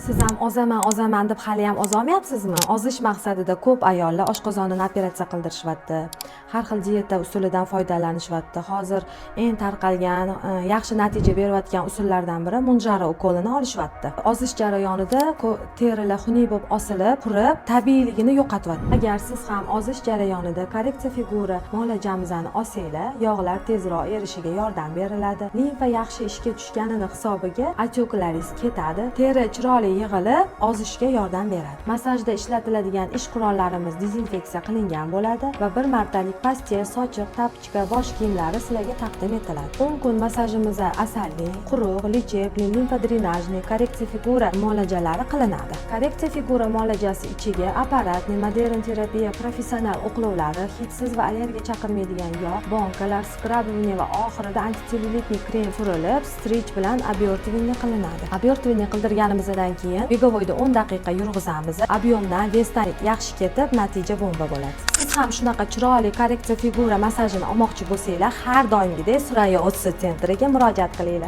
Siz ham ozaman, ozaman deb haliyam ozolmayapsizmi? Ozish maqsadida ko'p ayollar oshqozonini operatsiya qildirishyapti, har xil dieta usulidan foydalanishyapti. Hozir eng tarqalgan, yaxshi natija berayotgan usullardan biri Munjaro ukolini olishyapti. Ozish jarayonida terilar xunuk bo'lib osilib, qurib, tabiiyligini yo'qotyapti. Agar siz ham ozish jarayonida коррекция фигуры muolajamizni olsanglar, yog'lar tezroq erishiga yordam beriladi, limfa yaxshi ishga tushganini hisobiga отёк laringiz ketadi, teri chiroyli yig'ilib, ozishga yordam beradi. Massajda ishlatiladigan ish qurollarimiz dezinfeksiya qilingan bo'ladi va bir martalik постель, sochiq, тапочка, bosh kiyimlari sizlarga taqdim etiladi. 10 kun massajimizda asalli, quruq, лечебный, лимфодренажный, коррекция фигуры muolajalari qilinadi. Коррекция фигуры muolajasi ichiga аппаратный, модерн terapiya, professional o'qlovlari, hidsiz va allergiya chaqirmaydigan yog', бонка lar, скрабирование va oxirida антицеллюлитный krem surilib, стрейч bilan обертывание qilinadi. Обертывание qildirganimizdan keyin беговой da 10 daqiqa yurg'izamiz. Объем dan, вес dan yaxshi ketib, natija bomba bo'ladi. Siz ham shunaqa chiroyli коррекция фигуры massajini olmoqchi bo'lsanglar, har doimgidek Suraya Otsi sentriga murojaat qilinglar.